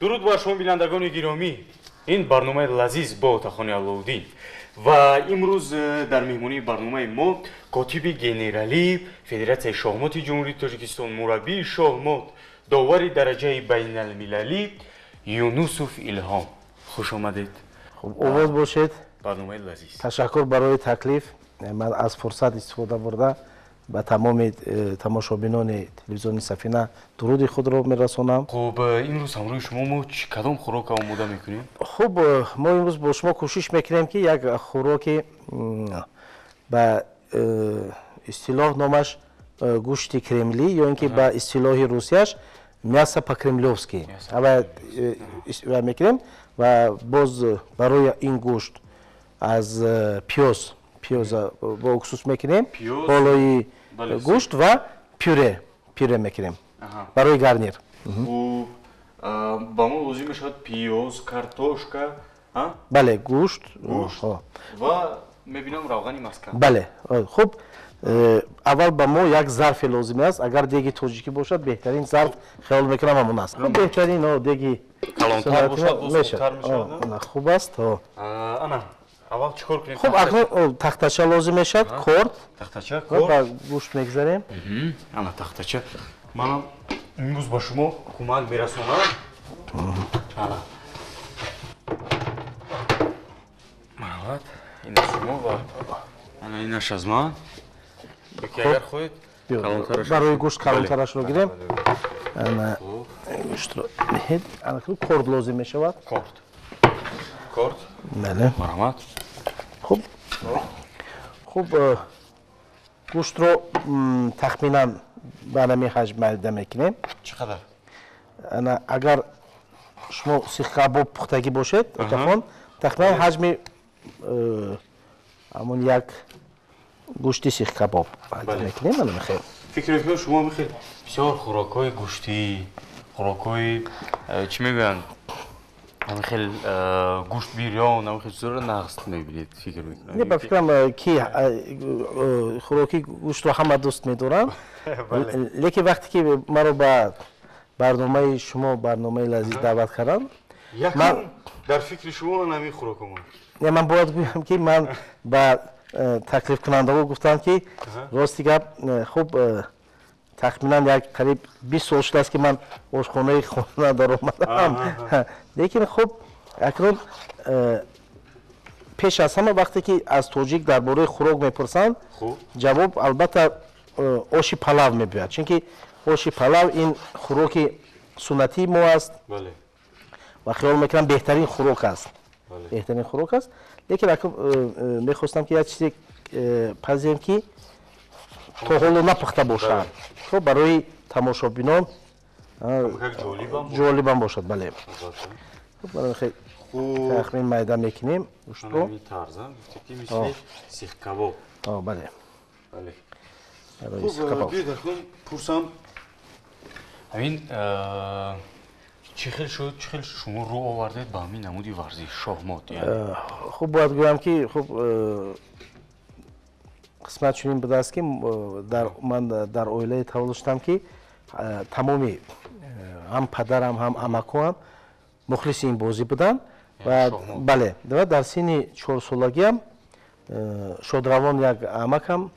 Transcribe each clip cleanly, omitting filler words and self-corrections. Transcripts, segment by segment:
Дуруд бар шумо, бинандагони гиромӣ. Ин барномаи лазиз бо Отахони Аллоуддин ва имрӯз дар меҳмонии барномаи мо котиби генералии Федератсияи шоҳмоти Ҷумҳурии Тоҷикистон, мураббии шоҳмот, довари дараҷаи байналмилалӣ Юнусов Илҳом. Хуш омадед. Хуб, овоз бошед. Барномаи лазиз. Ташаккур барои таклиф. Ман аз фурсат истифода бурда ба тамоми тамошобинони телевизиони Сафина дуруди худро мерасонам. Хуб, имрӯз ҳамроҳи шумо мо кадом хӯрока омода мекунем? Хуб, мо имрӯз бо шумо кӯшиш мекунем, ки як хӯроки ба истилоҳ номаш гӯшти кремлӣ ё ин ки ба истилоҳи русияш мясо по-кремлёвски мекунем ва боз барои ин гӯшт аз пиёз пиёза бо уксус мекунем болои гӯшт ва пюре мекунем барои гарнир. Ба мо лозим мешавад пиёз, картошка, бале, гӯшт ва мебинам равғани маска. Бале. Хуб, аввал ба мо як зарфе лозим аст. Агар деги тоҷикӣ бошад, беҳтарин зарф хаёл мекунам ҳамон аст. Беҳтарин деги калонтар бошад, боз хубтар мешавад. Хуб аст. Ана, аввал чӣ кор кунем? Хуб, акнун тахтача лозим мешавад, корд. Тахтача, корд. Ба гӯшт мегзарем. Ана тахтача. Манам имрӯз ба шумо кӯмак мерасонам. Ана. Марҳамат, ин аз шумо ва ана инаш аз ман. Яке агар хоҳед калонтараш. Барои гӯшт калонтарашро гирем. Ана гӯштро меҳед. Ана корд лозим мешавад. Корд. Корд. Бале. Марҳамат. Хуб. Хуб, гӯштро тахминан ба ҳамин ҳаҷм майда мекунем. Чӣ қадар? Ана агар шумо сихкабоб пухтагӣ бошед, Отахон, тахминан ҳаҷми ҳамон як гӯшти сихкабоб майда мекунем. Ана мехел. Фикр мекунам шумо мехел бисёр хӯрокҳои гӯштӣ, хӯрокҳои чӣ мегӯянд, хел гӯшт бирён, ҳамин хел чизҳоро нағз мебинед, фикр мекунам. Не, ба фикрам ки хӯроки гӯштро ҳама дӯст медоранд, лекин вақте ки маро ба барномаи шумо, барномаи лазиз даъват карданд, якум дар фикри шумо ҳамин хӯрок омад? Не, ман бояд гӯям, ки ман ба таклифкунандаҳо гуфтам, ки рости гап, хуб, тахминан як қариб 20 сол шудааст, ки ман ошхонаи хона даромадам, лекин хуб, акнун пеш аз ҳама вақте ки аз тоҷик дар бораи хӯрок мепурсанд, ҷавоб албатта оши палав мебиёяд, чунки оши палав ин хӯроки суннатии мо аст ва хаёл мекунам беҳтарин хӯрок аст, беҳтарин хӯрок аст. Лекин акнун мехостам, ки як чизе пазем, ки то ҳоло напухта бошад, то барои тамошобинон ҷолибам бошад. Бале, тахмин майда мекунем гӯштро. Сихкабоб. Бале. Пурсам, ҳамин чӣ хел шуд, чӣ хел шумо рӯ овардед ба ҳамин намуди варзиш шоҳмот? Хуб, бояд гӯям, ки хуб, қисмат чунин будааст, ки ман дар оилае таваллуд шудам, ки тамоми ҳам падарам, ҳам амакоам мухлиси ин бозӣ буданд. Бале, ва дар синни 4-солагиам шодравон як амакам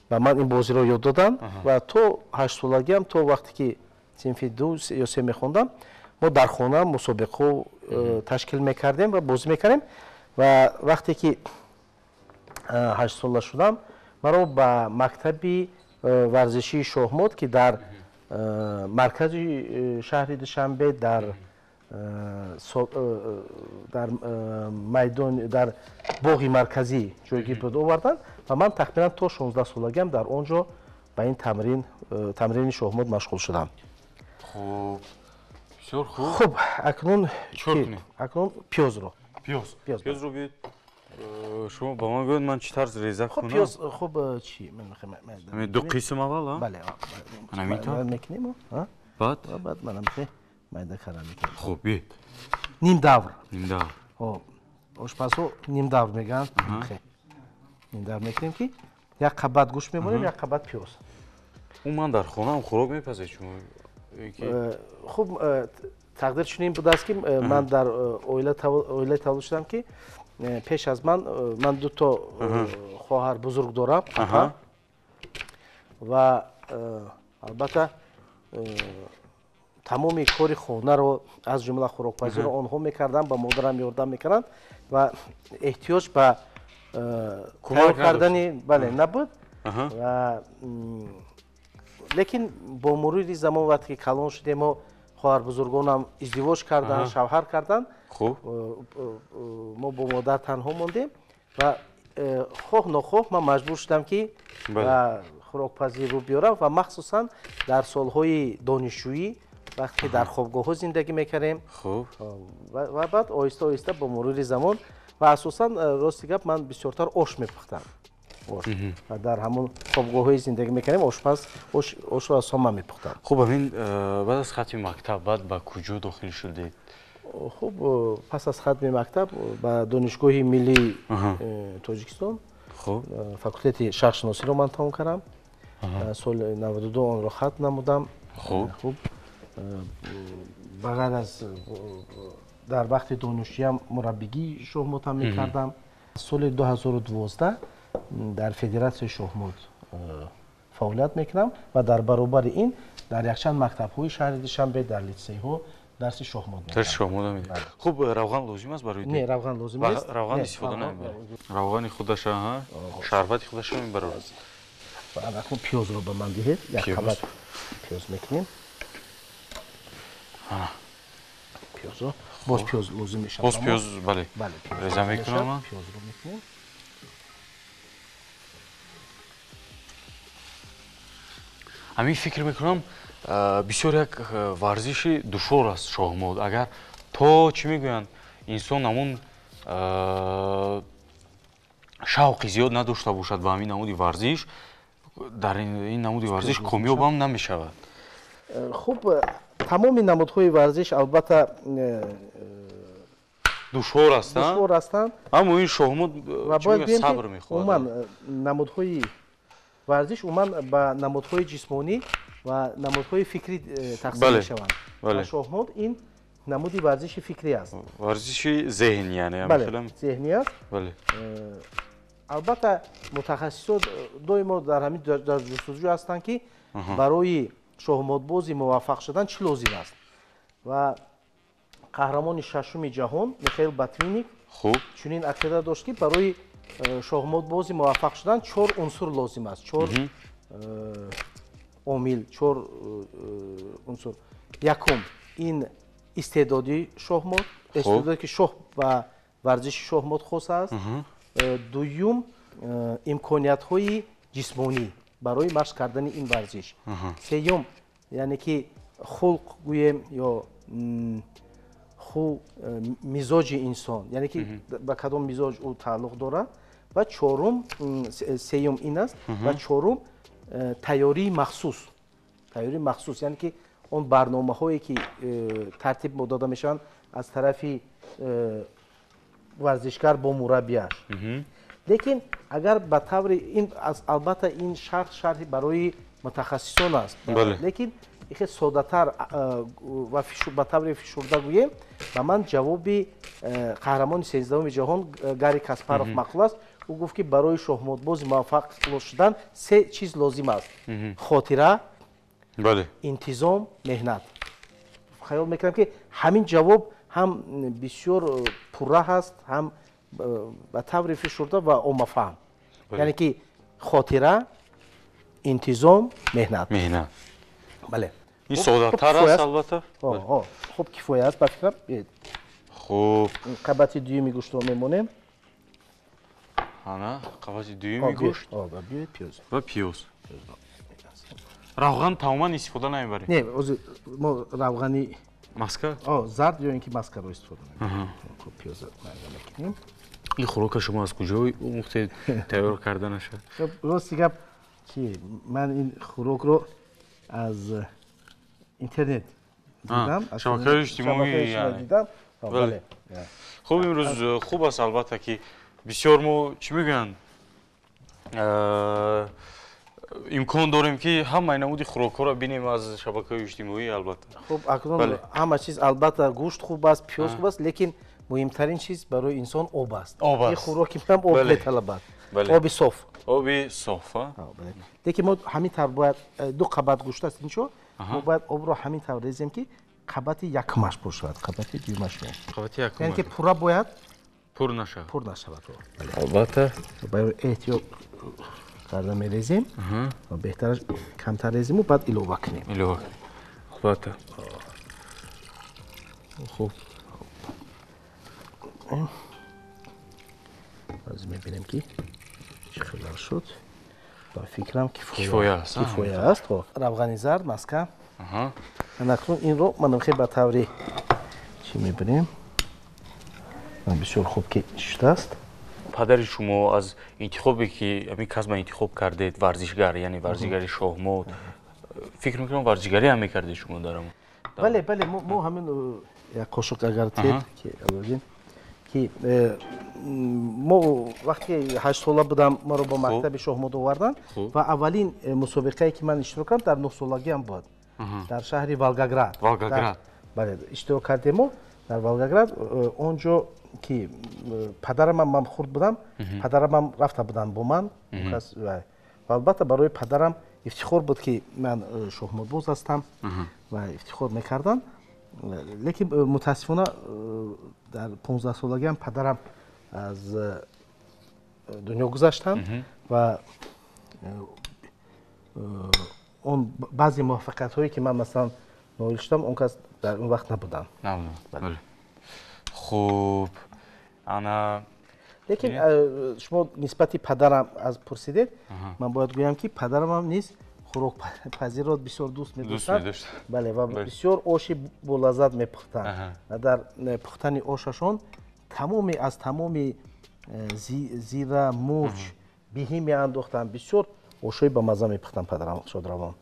ба ман ин бозиро ёд доданд ва то 8-солагиам, то вақте ки синфи 2 ё 3 мехондам, мо дар хона мусобиқаҳо ташкил мекардем ва бозӣ мекардем. Ва вақте ки 8-сола шудам, маро ба мактаби варзишии шоҳмот, ки дар маркази шаҳри Душанбе дар майдон, дар боғи марказӣ ҷойгир буд, оварданд ва ман тахминан то 16-солагиам дар он ҷо ба ин тамрини шоҳмот машғул шудам. Хуб, бисёр хуб. Хуб, акнун акнун пиёзро. Пиёз. Пиёзро биёед шумо ба ман гӯед, ман чӣ тарз реза кунам? Пиёз, хуб, чӣ? Ду қисм аввал, бале, мекунем. Баъд? Баъд манам майда карда мекунем. Хуб, биёед. Ним давр. Ним давр. Ошпазҳо ним давр мегӯянд. Ним давр мекунем, ки як қабат гӯшт мемонем, як қабат пиёз. Умуман дар хонаам хӯрок мепазед шумо? Хуб, Тақдир чунин будааст, ки ман дар оила таваллуд шудам, ки пеш аз ман дуто хоҳар бузург дорам ва албатта тамоми кори хонаро, аз ҷумла хӯрокпазиро онҳо мекарданд, ба модарам ёрдам мекарданд ва эҳтиёҷ ба кӯмак кардани бале набуд. Лекин бо мурури замон, вақте ки калон шудем, мо хоҳарбузургонам издивоҷ карданд, шавҳар карданд, мо бо модар танҳо мондем ва хоҳ нохоҳ ман маҷбур шудам, ки ба хӯрокпазӣ рӯ биёрам ва махсусан дар солҳои донишҷӯӣ, вақте ки дар хобгоҳҳо зиндагӣ мекардем ва баъд оҳиста оҳиста бо мурури замон ва асосан, рости гап, ман бисёртар ош мепухтам. Дар ҳамон хобгоҳҳои зиндагӣ мекардем, ошпаз ошро аз ман мепухтам. Хуб, ҳамин баъд аз хатми мактаб баъд ба куҷо дохил шудед? Хуб, пас аз хатми мактаб ба Донишгоҳи миллии Тоҷикистон, факултети шарқшиносиро ман тамом кардам. Соли 92 онро хатм намудам. Хуб, ба ғайр аз дар вақти донишҷӯям мураббигии шоҳмотам мекардам. Соли 2012 дар Федератсияи шоҳмот фаъолият мекунам ва дар баробари ин дар якчанд мактабҳои шаҳри Душанбе, дар литсейҳо дарси шоҳмот. Дарси шоҳмот медиҳед. Хуб, равған лозим аст барои? Не, равған лозим нест. Равған истифода намебаред? Равғани худаша, шарбати худаша мебарад. Акнун пиёзро ба ман диҳед, як қабат пиёз мекунем. Пиёзро боз пиёз лозим мешавад. Боз пиёз, бале. Реза мекунам. Пиёзро мекунем. Ҳамин фикр мекунам, бисёр як варзиши душвор аст шоҳмот. Агар то чӣ мегӯянд, инсон ҳамун шавқи зиёд надошта бошад ба ҳамин намуди варзиш, дар ин намуди варзиш комёбам намешавад. Хуб, тамоми намудҳои варзиш албатта душвор ҳастанд, душвор ҳастанд, аммо ин шоҳмот сабр мехоҳад. Умуман намудҳои варзиш умуман ба намудҳои ҷисмонӣ ва намудҳои фикрӣ тақсим мешаванд. Шоҳмот ин намуди варзиши фикрӣ аст. Варзиши зеҳнӣ, яъне бале, зеҳнӣ аст. Албатта мутахассисон доимо дар ҳамин дар ҷустуҷӯ ҳастанд, ки барои шоҳмотбози муваффақ шудан чӣ лозим аст. Ва қаҳрамони шашуми ҷаҳон Михаил Ботвинник чунин ақида дошт, ки барои шоҳмотбози муваффақ шудан чор унсур лозим аст, чор омил, чор унсур. Якум ин истеъдоди шоҳмот, истеъдоде ки шоҳ ба варзиши шоҳмот хос аст. Дуюм имкониятҳои ҷисмонӣ барои машқ кардани ин варзиш. Сеюм, яъне ки хулқ гӯем ё мизоҷи инсон, яъне ки ба кадом мизоҷ ӯ тааллуқ дорад. Ва чорум, сеюм ин аст, ва чорум тайёрии махсус, тайёрии махсус, яъне ки он барномаҳое ки тартиб дода мешаванд аз тарафи варзишгар бо мураббияш. Лекин агар ба таври ин, албатта ин шарҳ шарҳи барои мутахассисон аст, лекин ихе соддатар ва ба таври фишурда гӯем, ба ман ҷавоби қаҳрамони 13-уми ҷаҳон Гарри Каспаров маъқул аст. Ӯ гуфт, ки барои шоҳмотбози муваффақ шудан се чиз лозим аст: хотира, интизом, меҳнат. Хаёл мекунам, ки ҳамин ҷавоб ҳам бисёр пурра ҳаст, ҳам ба таври фишурда ва оммафаҳм, яъне ки хотира, интизом, меҳнат. Меҳнат, бале. Ин соддатар аст албатта. Хуб, кифоя аст ба фикрам. Хуб, қабати дуюми гӯштро мемонем. Ана қабати дуюми гӯшт пиёз ва пиёз. Равған тамоман истифода намебаред? Не, ҳозир мо равғани маска зард ё ин ки маскаро истифода мебарем. Пиёзро мекунем. Ин хӯрока шумо аз куҷо омӯхтед тайёр карданаша? Рости гап, чи ман ин хӯрокро аз интернет дидам, шабакаҳои иҷтимоӣ дидам. Бале. Хуб, имрӯз хуб аст албатта, ки бисёр мо чӣ мегӯянд, Имкон дорем ки ҳамаи намуди хӯрокҳоро бинем аз шабакаҳои иҷтимоӣ, албатта. Хуб, акнун ҳама чиз, албатта, гӯшт хуб аст, пиёз хуб аст, лекин муҳимтарин чиз барои инсон об аст. Ин хӯроки ҳам об металабад, оби соф. Оби соф. Лекин мо ҳамин тавр бояд ду қабат гӯшт аст инҷо, мо бояд обро ҳамин тавр резем, ки қабати якумаш бошад, қабати дуюмаш не. Қабати якумаш. Яъне ки пурра бояд пур нашавад. Пур нашавад. Албатта. Бояд эҳтиёт карда мерезем ва беҳтараш камтар резему, баъд илова кунем. Илова кунем. Албатта. Хуб. Аз мебинем, ки чӣ хелар шуд. Ба фикрам, кифоя аст. Кифоя аст. Равғани зард, маска. Акнун инро манам хел ба таври чӣ мебинем, бисёр хуб ки шудааст. Падари шумо аз интихобе ки ҳамин касба интихоб кардед, варзишгар, яъне варзишгари шоҳмот, фикр мекунам, варзишгарӣ ҳам мекардед шумо дар ҳамон? Бале, бале, мо ҳамин як қошуқ агар тед, ки Алоуддин, ки мо вақте 8 сола будам, маро ба мактаби шоҳмот оварданд ва аввалин мусобиқае ки ман иштирок кардам, дар 9 солагиам буд, дар шаҳри Волгоград. Волгоград. Бале, иштирок кардему дар Волгоград. Он ҷо ки падарамам, ман хурд будам, падарамам рафта буданд бо ман ва албатта барои падарам ифтихор буд, ки ман шоҳмотбоз ҳастам, ва ифтихор мекардам. Лекин мутаассифона дар 15 солагиам падарам аз дунё гузаштанд ва он баъзе муваффақиятҳое ки ман, масалан, ноил шудам, он кас дар он вақт набуданд. Хуб, ана. Лекин шумо нисбати падарам аз пурсидед, ман бояд гӯям, ки падарамам низ хӯрокпазиро бисёр дӯст медоштанд. Бале, ва бисёр оши болаззат мепухтанд ва дар пухтани ошашон тамоми аз тамоми зира, мурч, биҳӣ меандохтанд. Бисёр ошои ба мазза мепухтанд падарам шодравон.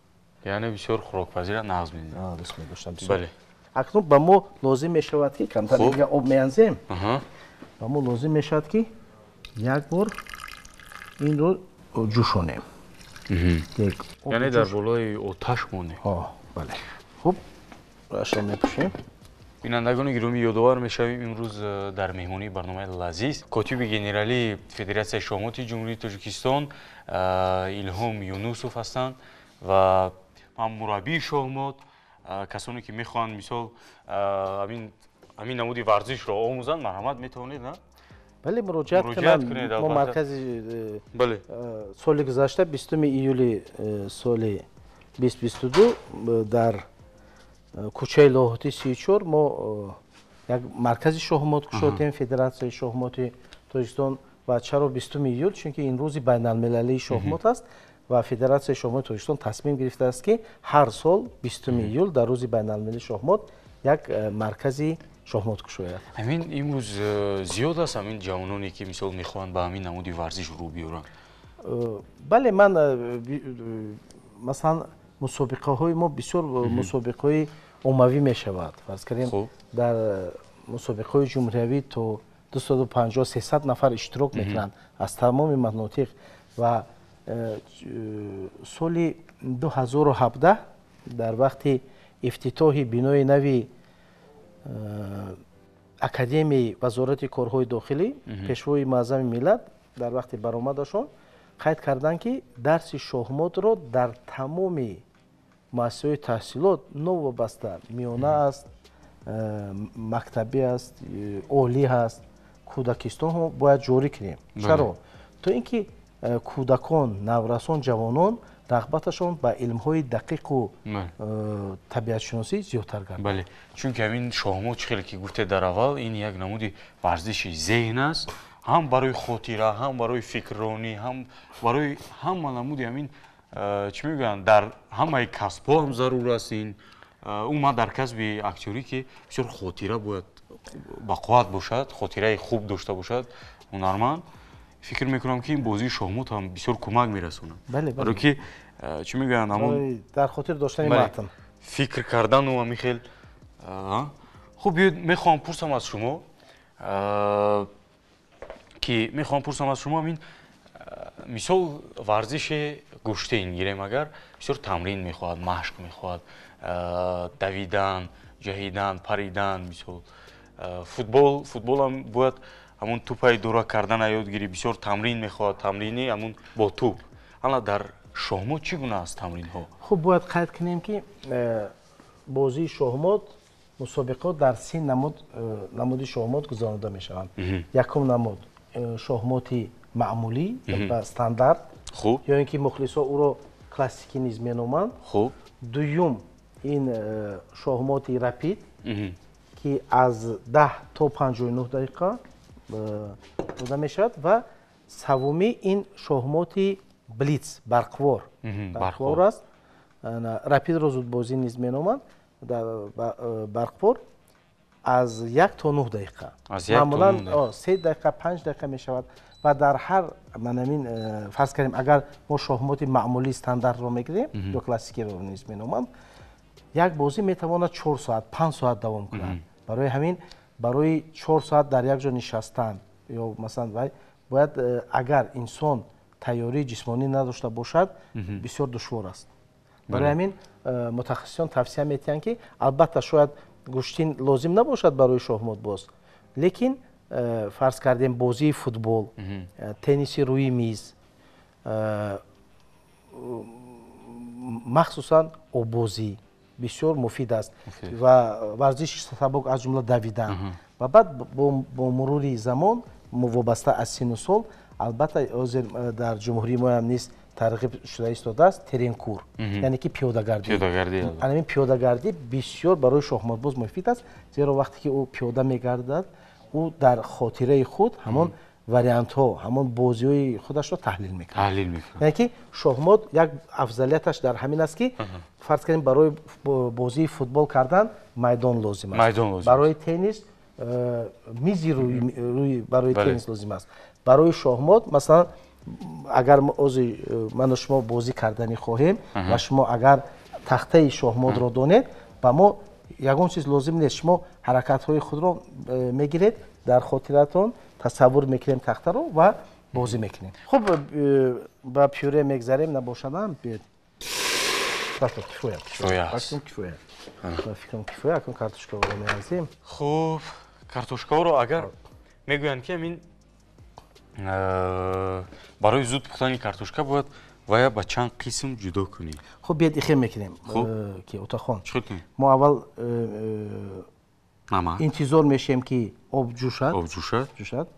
Яъне бисёр хӯрокпазиро нағз медиданд. Дӯст медоштанд. Акнун ба мо лозим мешавад, ки камтар дига об меанзем. Ба мо лозим мешавад, ки як бор инро ҷӯшонем. Яъне дар болои оташ монем. Бале. Хуб, ашро мепӯшем. Бинандагони гиромӣ, ёдовар мешавем, имрӯз дар меҳмонии барномаи «Лазиз» котиби генералии Федератсияи шоҳмоти Ҷумҳурии Тоҷикистон Илҳом Юнусов ҳастанд ва ҳам мураббии шоҳмот. Касоне ки мехоҳанд, мисол, ҳамин намуди варзишро омӯзанд, марҳамат, метавонед, на? Бале, муроҷиат кунанд. Мо маркази соли гузашта, 20 июли соли 2022, дар кӯчаи Лоҳутӣ 34 мо як маркази шоҳмот кушодем, Федератсияи шоҳмоти Тоҷикистон. Ва чаро 20 июл? Чунки ин рӯзи байналмилалии шоҳмот аст ва Федератсияи шоҳмоти Тоҷикистон тасмим гирифтааст, ки ҳар сол 20 июл дар рӯзи байналмилалии шоҳмот як маркази шоҳмот кушояд. Ҳамин имрӯз зиёд аст ҳамин ҷавононе, ки, мисол, мехоҳанд ба ҳамин намуди варзиш рӯ биёранд? Бале, ман масалан, мусобиқаҳои мо бисёр мусобиқаҳои оммавӣ мешавад. Фарз кардем, дар мусобиқаҳои ҷумҳуриявӣ то 250, 300 нафар иштирок мекунанд аз тамоми манотиқ. Ва соли 2017 дар вақти ифтитоҳи бинои нави Академияи Вазорати корҳои дохилӣ Пешвои муаззами миллат дар вақти баромадашон қайд карданд, ки дарси шоҳмотро дар тамоми муассисаҳои таҳсилот, новобаста миёна аст, мактабӣ аст, олӣ ҳаст, кӯдакистон, бояд ҷорӣ кунем. Чаро? То ин ки кӯдакон, наврасон, ҷавонон рағбаташон ба илмҳои дақиқу табиатшиносӣ зиёдтар гардад. Бале, чунки ҳамин шоҳмот, чӣ хеле ки гуфте дар аввал, ин як намуди варзиши зеҳн аст, ҳам барои хотира, ҳам барои фикрронӣ, ҳам барои ҳама намуди ҳамин, чӣ мегӯянд, дар ҳамаи касбҳо ҳам зарур аст ин. Умуман дар касби актёрӣ, ки бисёр хотира бояд бақувват бошад, хотираи хуб дошта бошад ҳунарманд, фикр мекунам, ки ин бозии шоҳмот ҳам бисёр кӯмак мерасонад, барои ки, чӣ мегӯянд, ҳамон дар хотир доштани матн. Фикр кардану ҳамин хел. Хуб, биёед, мехоҳам пурсам аз шумо, ки мехоҳам пурсам аз шумо ҳамин, мисол, варзише гӯштин гирем, агар бисёр тамрин мехоҳад, машқ мехоҳад, давидан, ҷаҳидан, паридан, мисол футболам бояд ҳамун тӯпаи дура кардана ёд гирӣ, бисёр тамрин мехоҳад, тамрини ҳамун бо тӯп. Ана дар шоҳмот чӣ гуна аст тамринҳо? Хуб, бояд қайд кунем, ки бозии шоҳмот, мусобиқот дар се намуди шоҳмот гузаронида мешаванд. Якум намуд шоҳмоти маъмулӣ ва стандарт, ё ин ки мухлисо ӯро классикӣ низ меноманд. Дуюм ин шоҳмоти рапид, ки аз 10 то 59 дақиқа дода мешавад, ва севумӣ ин шоҳмоти блиц, барқвор аст. Рапидро зудбозӣ низ меноманд. Барқвор аз 1 то 9 дақиқа, маъмулан 3 дақиқа, 5 дақиқа мешавад. Ва дар ҳар манамин, фарз кардем, агар мо шоҳмоти маъмулии стандартро мегирем ё классикиро низ меноманд, як бозӣ метавонад 4 соат, 5 соат давом кунад. Барои ҳамин, барои 4 соат дар як ҷо нишастан ё масалан вай бояд, агар инсон тайёрии ҷисмонӣ надошта бошад, бисёр душвор аст. Барои ҳамин мутахассисон тавсия медиҳанд, ки албатта шояд гӯштин лозим набошад барои шоҳмотбоз, лекин фарз кардем бозии футбол, тенниси рӯи миз, махсусан оббозӣ бисёр муфид аст ва варзиши сабук, аз ҷумла давидан. Ва баъд бо мурури замон, вобаста аз сину сол, албатта ҳозир дар ҷумҳурии моям низ тарғиб шуда истодааст теренкур, яъне ки пиёдагардӣ. Ҳамин пиёдагардӣ бисёр барои шоҳмотбоз муфид аст, зеро вақте ки ӯ пиёда мегардад, ӯ дар хотираи худ ҳамон вариантҳо, ҳамон бозиҳои худашро таҳлил мекунад. Яъне ки шоҳмот як афзалияташ дар ҳамин аст, ки фарз кардем барои бозии футбол кардан майдон лозим аст, барои теннис мизи рӯи барои теннис лозим аст. Барои шоҳмот масалан, агар ози ману шумо бозӣ карданӣ хоҳем ва шумо агар тахтаи шоҳмотро донед, ба мо ягон чиз лозим нест. Шумо ҳаракатҳои худро мегиред дар хотиратон, тасаввур мекунем тахтаро ва бозӣ мекунем. Хуб, ба пюре мегзарем, набошадам биёед. Кифоя. Кифоя. Фикрам кифоя. Акун картошкаро меарзем. Хуб, картошкаро агар мегӯянд, ки ҳамин барои зуд пухтани картошка бояд вая ба чанд қисм ҷудо кунӣ. Хуб, биёед ихел мекунем, ки Отахон, мо аввал интизор мешавем, ки об ҷӯшад, ҷӯшад,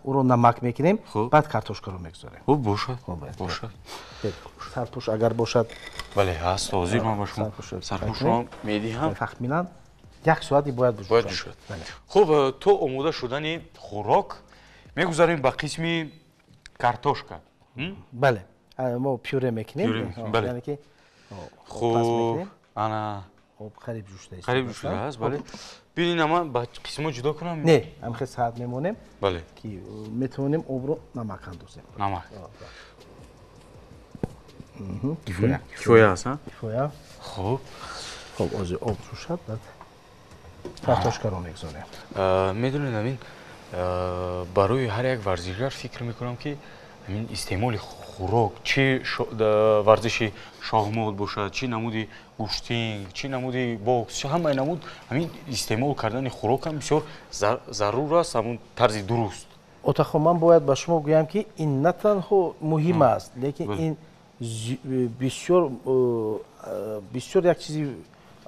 ӯро намак мекунем, баъд картошкаро мегузорем. Хуб, бошад, бошад. Сарпӯш агар бошад. Бале, ҳаст, ҳозир ман ба шумо сарпӯшро медиҳам. Тахминан як соати бояд ҷӯшад. Хуб, то омода шудани хӯрок мегузарем ба қисми картошка. Бале, мо пюре мекунем. Яъне ки хуб, ана об қариб ҷӯшидааст. Қариб ҷӯшидааст, бале. Бинед, ман ба қисмҳо ҷудо кунам? Не, ҳамхел соат мемонем, бале, ки метавонем обро намак андозем. Намак. Кифоя. Кифоя аст, кифоя. Хуб. Хуб, ҳозир об ҷӯшад, баъд картошкаро мегузорем. Медонед, ҳамин барои ҳар як варзишгар фикр мекунам, ки ҳамин истеъмоли хӯрок, чи варзиши шоҳмот бошад, чи намуди гӯштинг, чи намуди бокс, чи ҳамаи намуд, ҳамин истеъмол кардани хӯрокам бисёр зарур аст, ҳамун тарзи дуруст. Отахон, ман бояд ба шумо гӯям, ки ин на танҳо муҳим аст, лекин ин бисёр бисёр як чизи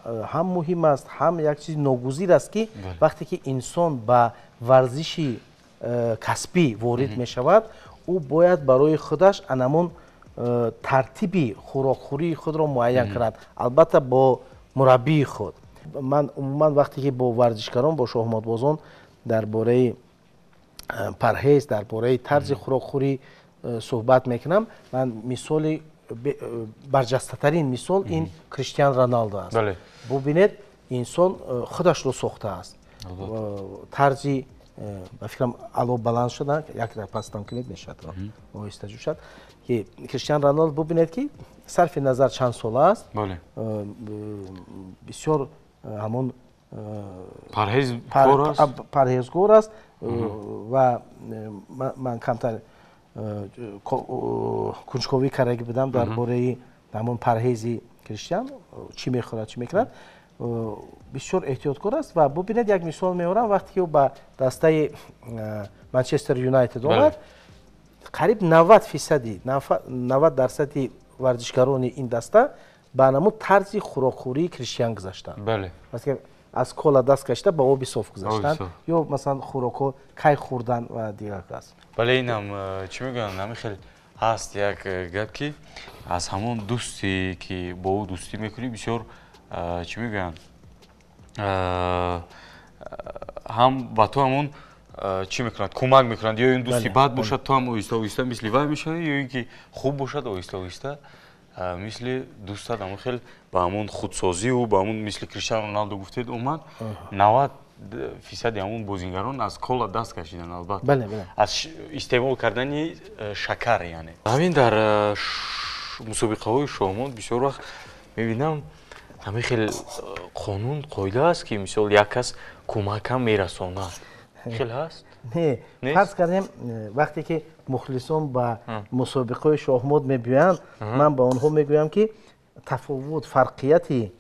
ҳам муҳим аст, ҳам як чизи ногузир аст, ки вақте ки инсон ба варзиши касбӣ ворид мешавад, ӯ бояд барои худаш анамон тартиби хӯрокхӯрии худро муайян кунад, албатта бо мураббии худ. Ман умуман вақте ки бо варзишгарон, бо шоҳмотбозон дар бораи парҳез, дар бораи тарзи хӯрокхӯрӣ суҳбат мекунам, ман мисоли барҷастатарин мисол ин Криштиан Роналдо аст. Бубинед, инсон худашро сохтааст. Тарзи, ба фикрам, ало баланд шуда, як пастам кунед мешавад, оҳиста ҷӯшад, ки Криштиан Роналдо, бубинед, ки сарфи назар чанд сола аст, бисёр ҳамон парҳезгор аст. Ва ман камтар Кунҷковӣ кардаги будам дар бораи ҳамон парҳези Криштиан, чӣ мехӯрад, чӣ мекунад. Бисёр эҳтиёткор аст ва бубинед, як мисол меорам: вақте ки ӯ ба дастаи Манчестер Юнайтед омад, қариб 90 фисади, 90 дарсади варзишгарони ин даста ба ҳамун тарзи хӯрокхӯрии Криштиан гузаштанд. Аз кола даст кашида, ба оби соф гузаштанд ё масалан хӯрокҳо кай хӯрдан ва дигар кас. Бале, инам чӣ мегӯянд, ҳамин хел ҳаст як гап, ки аз ҳамон дӯсте, ки бо ӯ дӯстӣ мекунӣ, бисёр чӣ мегӯянд, ҳам ба ту ҳамон чӣ мекунад, кӯмак мекунад. Ё ин дӯсти бад бошад, ту ҳам оҳиста оҳиста мисли вай мешавӣ, ё ин ки хуб бошад, оҳиста оҳиста мисли дӯстат ҳамон хел ба ҳамон худсозиву ба ҳамон мисли Криштиану Роналду гуфтед, омад, 90 фисади ҳамон бозингарон аз кола даст кашиданд, албатта, аз истеъмол кардани шакар. Яъне ҳамин дар мусобиқаҳои шоҳмот бисёр вақт мебинам, ҳамин хел қонун, қоида аст, ки мисол як кас кӯмакам мерасонад, хел ҳаст? Не, фарз кардем, вақте ки мухлисон ба мусобиқаҳои шоҳмот мебиёянд, ман ба онҳо мегӯям, ки тафовут, фарқияти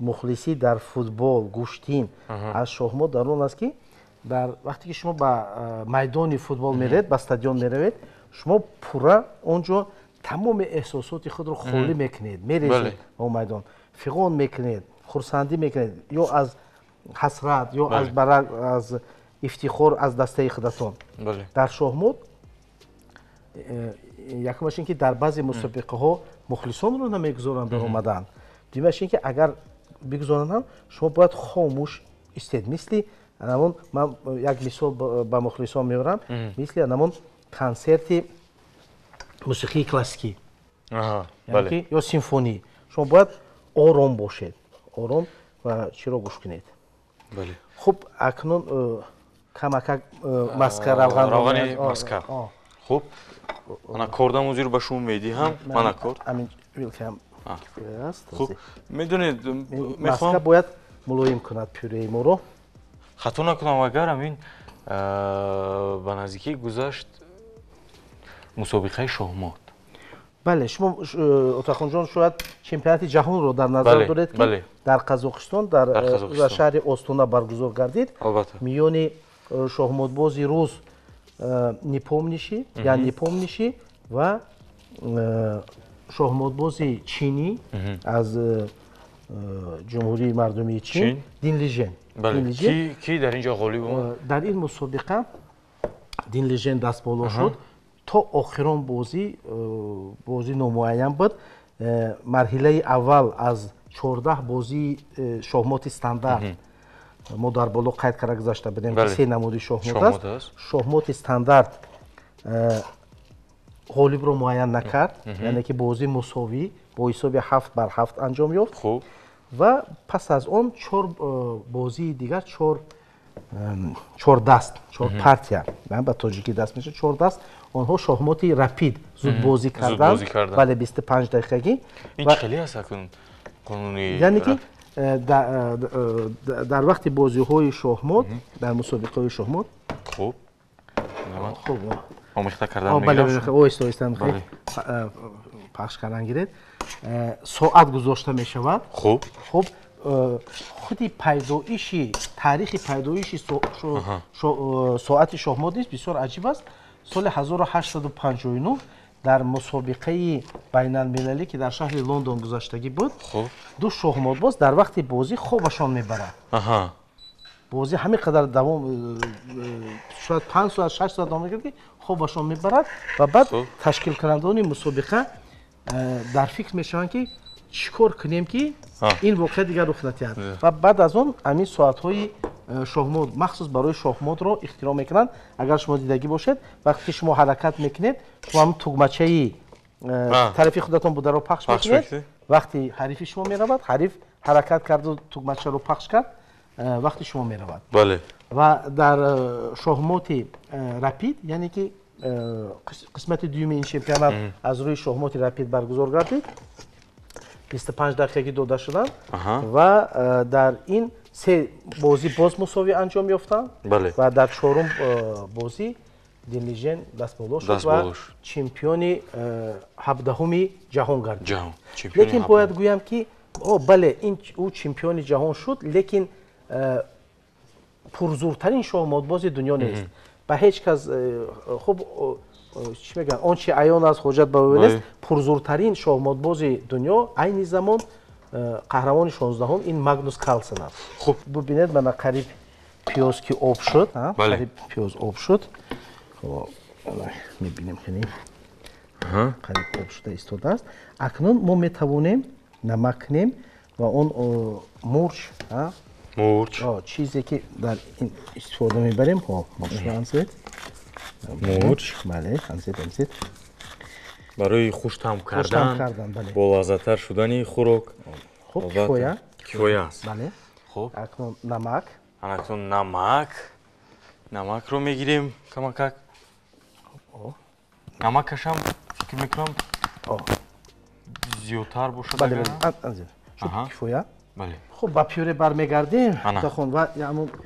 мухлисӣ дар футбол, гӯштин аз шоҳмот дар он аст, ки дар вақте ки шумо ба майдони футбол меравед, ба стадион меравед, шумо пурра он ҷо тамоми эҳсосоти худро холӣ мекунед, мерезед ба он майдон, фиғон мекунед, хурсандӣ мекунед ё аз ҳасрат, ё аз ифтихор аз дастаи худатон. Дар шоҳмот якумаш ин ки дар баъзе мусобиқаҳо мухлисонро намегузоранд даромадан. Дуюмаш ин ки агар бигузоранд ҳам, шумо бояд хомӯш истед, мисли анамон, ман як мисол ба мухлисон меорам, мисли анамон консерти мусиқии классикӣ ё симфонӣ, шумо бояд ором бошед, ором ва чиро гӯш кунед. Хуб, акнун камакак маска, равған. Равғани маска. Хуб, ана кордам ҳозир ба шумо медиҳам, мана корд. Амин вилкам аст. Хуб, медонед, маска бояд мулоим кунад пюреи моро. Хато накунам агар, ҳамин ба наздикӣ гузашт мусобиқаи шоҳмот. Бале, шумо, Отахонҷон, шояд чемпионати ҷаҳонро дар назар доред, ки дар Қазоқистон, дар шаҳри Остона баргузор гардид, миёни шоҳмотбози рус Непомнящий я Непомнящий ва шоҳмотбози чинӣ аз Ҷумҳурии Мардумии Чин Динлижен. Ки дар ин ҷо ғолиб омад? Дар ин мусобиқа Динлижен дастболо шуд. То охирон бозӣ, бозӣ номуайян буд. Марҳилаи аввал аз 14 бозии шоҳмоти стандарт, мо дар боло қайд карда гузашта будем, ки се намуди шоҳмот аст, шоҳмоти стандарт ғолибро муайян накард, яъне ки бозӣ мусовӣ бо ҳисоби 7 бар 7 анҷом ёфт. Ва пас аз он чор бозии дигар, чор даст, чор партия, ба тоҷикӣ даст мешавад, чор даст, онҳо шоҳмоти рапид, зудбозӣ карданд, бале, 25 дақиқагӣ. Ин хеле аст қонуни? Яъне ки дар вақти бозиҳои шоҳмот, дар мусобиқаҳои шоҳмот. Хуб. Хуб. Омехта кардан. Бале, оҳиста оҳиста пахш кардан гиред. Соат гузошта мешавад. Хуб, худи пайдоиши, таърихи пайдоиши соати шоҳмот низ бисёр аҷиб аст. Соли 1859 дар мусобиқаи байналмилалӣ, ки дар шаҳри Лондон гузаштагӣ буд, ду шоҳмотбоз дар вақти бозӣ хобашон мебарад. Бозӣ ҳамин қадар давом, шояд 5 соат, 6 соат давом мекард, ки хобашон мебарад. Ва баъд ташкилкунандагони мусобиқа дар фикр мешаванд, ки чӣ кор кунем, ки ин воқеа дигар рух надиҳад. Ва баъд аз он ҳамин соатҳои шоҳмот, махсус барои шоҳмотро ихтироъ мекунанд. Агар шумо дидагӣ бошед, вақте ки шумо ҳаракат мекунед, шумо ҳамн тугмачаи тарафи худатон бударо пахш мекунед. Вақти ҳарифи шумо меравад, ҳариф ҳаракат карду тугмачаро пахш кард, вақти шумо меравад. Ва дар шоҳмоти рапид, яъне ки қисмати дуюми ин чемпионат аз рӯи шоҳмоти рапид баргузор гардид, 25 дақиқагӣ дода шуданд ва дар ин се бозӣ боз мусовӣ анҷом ёфтанд ва дар чорум бозӣ Дин Лижен даст боло шуд ва чемпиони 17-уми ҷаҳон гардид. Лекин бояд гӯям ки бале, ӯ чемпиони ҷаҳон шуд, лекин пурзуртарин шоҳмотбози дунё нест. Ба ҳеҷ кас хуб чӣ мегӯянд, он чи аён аст ҳоҷат ба ӯ нест. Пурзуртарин шоҳмотбози дунё айни замон қаҳрамони 16-ум ин Магнус Карлсен аст. Хуб, бубинед, мана қариб пиёз ки об шуд, қариб пиёз об шуд. Мебинем хеле қариб об шуда истодааст. Акнун мо метавонем намак кунем ва он мурч, мурч чизе ки дар ин истифода мебарем, мурч, мурч, бале, анзед барои хуштаъм кардан, болаззаттар шудани хӯрок. Хуб, кифоя, кифоя аст. Бале. Хуб, акнун намак, акнун намак, намакро мегирем камакак. Намакашам фикр мекунам зиёдтар бошад. Бале, анзед шуд, кифоя. Бале. Хуб, ба пюре бармегардем. Тахон ва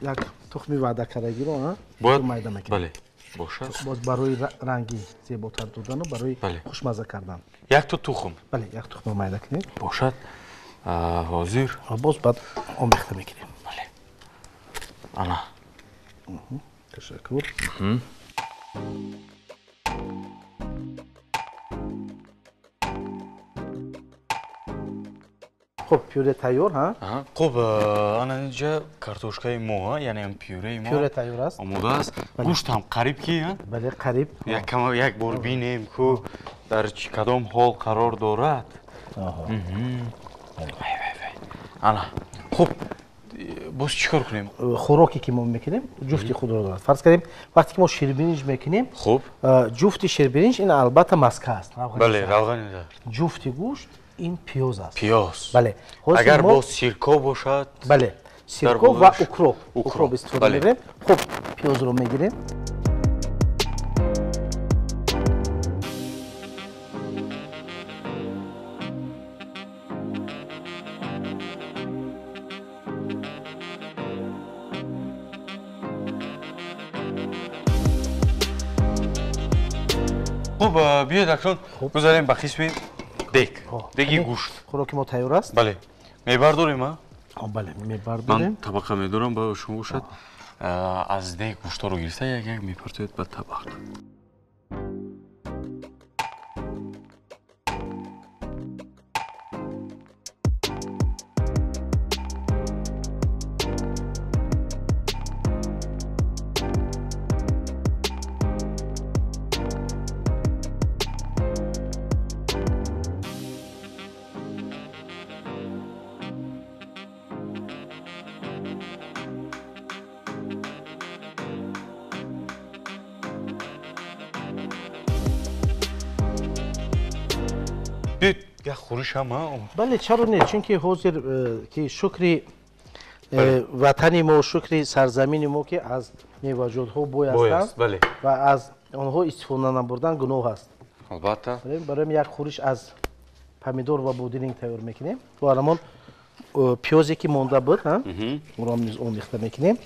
як тухми ваъдакардагиро бояд майда мекунем. Бале, бошад. Боз барои ранги зеботар додану барои хушмазза кардан. Якто тухм. Бале, як тухмро майда кунем. Бошад. Ҳозир. Боз баъд омехта мекунем. Бале. Ана. Ташаккур. Хуб, пюре тайёр, ҳа? Хуб, ана инҷа картошкаи мо, яъне пюреи мо. Пюре тайёр аст. Омода аст. Гӯшт ҳам қариб ки, ҳа? Бале, қариб. Як бор бинем, ку дар кадом ҳол қарор дорад. Вай, вай, вай. Ана. Хуб, боз чӣ кор кунем? Хӯроке ки мо мекунем, ҷуфти худро дорад. Фарз кардем, вақте ки мо ширбиринҷ мекунем, хуб, ҷуфти ширбиринҷ ин албатта маска аст. Бале, равғани зард. Ҷуфти гӯшт ин пиёз аст. Пиёз. Бале. Агар боз сирко бошад, бале, сирко ва укроп. Укроп истифода мебарем. Хуб, пиёзро мегирем. Хуб, биёед акнун гузарем ба қисми дег, деги гӯшт. Хӯроки мо тайёр аст? Бале. Мебардорем, а? Бале, мебардорем. Ман табақа медорам, ба шумо бошад. Аз дег гӯштҳоро гирифта як як мепартоед ба табақ. Як хӯриш ҳам, Бале, чаро не? Чунки ҳозир ки шукри ватани мо, шукри сарзамини мо, ки аз меваҷотҳо бой ҳастанд ва аз онҳо истифода набурдан гуноҳ аст. Албатта. Барои як хӯриш аз помидор ва бодиринг тайёр мекунем. Бо ҳамон пиёзе ки монда буд, онро низ омехта мекунем.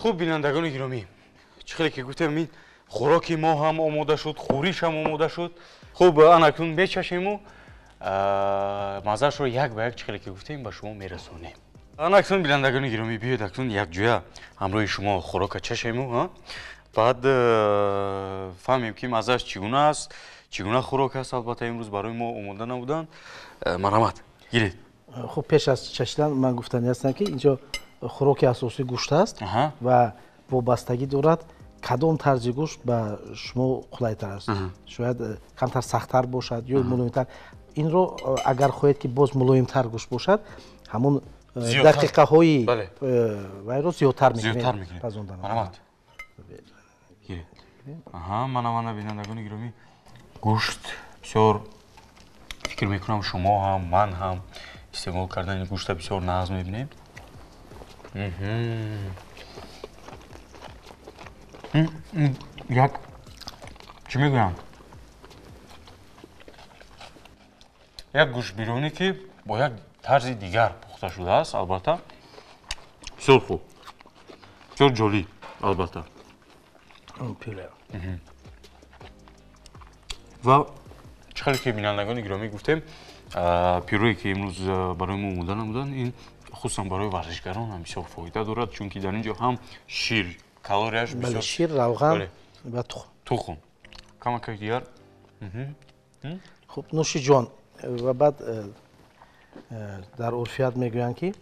Хуб, бинандагони гиромӣ, чӣ хеле ки гуфтем, ин хӯроки мо ҳам омода шуд, хӯриш ҳам омода шуд. Хуб, анакнун мечашему маззаашро як ба як чӣ хеле ки гуфтем ба шумо мерасонем. Анакнун бинандагони гиромӣ, биёед акнун якҷоя ҳамроҳи шумо хӯрока чашему, баъд фаҳмем ки маззааш чӣ гуна аст, чӣ гуна хӯрок аст. Албатта имрӯз барои мо омода набуданд. Марҳамат, гиред. Хуб, пеш аз чашидан ман гуфтанӣ ҳастам, ки инҷо хӯроки асосӣ гӯшт аст ва вобастагӣ дорад кадом тарзи гӯшт ба шумо қулайтар аст. Шояд камтар сахттар бошад ё мулоимтар. Инро агар хоҳед ки боз мулоимтар гӯшт бошад, ҳамон дақиқаҳои вайро зиёдтар мекунем пазондан. Марҳамат. Аҳа, мана мана бинандагони гиромӣ, гӯшт бисёр фикр мекунам шумо ҳам, ман ҳам истеъмол кардани гӯшта бисёр нағз мебинем. Як чӣ мегӯям, як гӯштбирёнӣ, ки бо як тарзи дигар пухта шудааст, албатта бисёр хуб, бисёр ҷолиб, албатта. Ва чӣ хеле ки бинандагони гиромӣ гуфтем, пюрое ки имрӯз барои мо омода намуданд, ин хусусан барои варзишгарон ҳам бисёр фоида дорад, чунки дар ин ҷо ҳам шир, калорияш бисёр, шир, равған ва тухм. Тухм камакак дигар. Хуб, нӯши ҷон. Ва баъд дар урфият мегӯянд, ки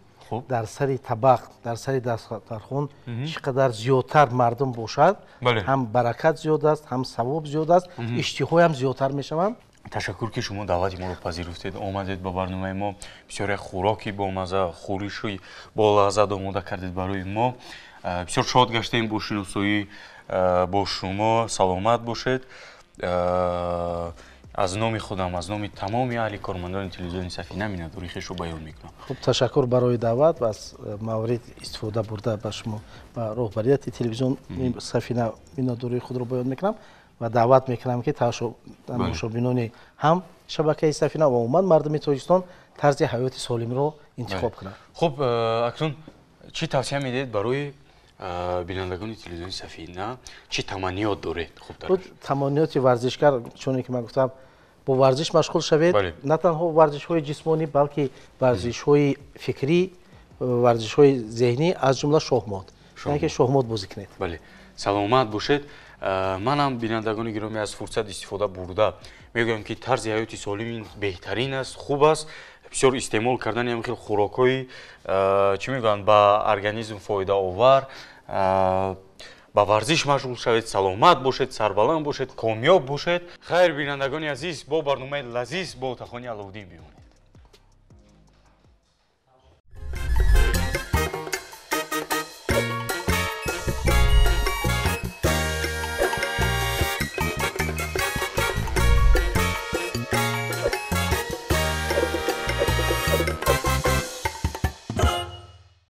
дар сари табақ, дар сари дастархон чӣ қадар зиёдтар мардум бошад, ҳам баракат зиёд аст, ҳам савоб зиёд аст, иштиҳоям зиёдтар мешаванд. Ташаккур, ки шумо даъвати моро пазируфтед, омадед ба барномаи мо. Бисёр як хӯроки бомаза, хӯриши болаззат омода кардед барои мо. Бисёр шод гаштем бо шиносоӣ бо шумо. Саломат бошед. Аз номи худам, аз номи тамоми аҳли кормандони телевизиони Сафина миннатдории хешро баён мекунам. Хуб, ташаккур барои даъват ва аз маврид истифода бурда ба шумо, ба роҳбарияти телевизиони Сафина миннатдории худро баён мекунам ва даъват мекунам, ки тамошобинони ҳам шабакаи Сафина ва умуман мардуми Тоҷикистон тарзи ҳаёти солимро интихоб кунанд. Хуб, акнун чӣ тавсия медиҳед барои бинандагони телевизиони Сафина? Чӣ таманниёт доред? Хуб, таманниёти варзишгар, чуне ки ман гуфтам, бо варзиш машғул шавед, на танҳо варзишҳои ҷисмонӣ, балки варзишҳои фикрӣ, варзишҳои зеҳнӣ, аз ҷумла шоҳмот, яъне ки шоҳмот бозӣ кунед. Бале, саломат бошед. Манам, бинандагони гиромӣ, аз фурсат истифода бурда мегӯям, ки тарзи ҳаёти солим беҳтарин аст, хуб аст. Бисёр истеъмол кардани ҳамин хел хӯрокҳои, чӣ мегӯянд, ба организм фоидаовар, ба варзиш машғул шавед, саломат бошед, сарбаланд бошед, комёб бошед. Хайр, бинандагони азиз, бо барномаи лазиз бо Отахони Аловуддин бимонед.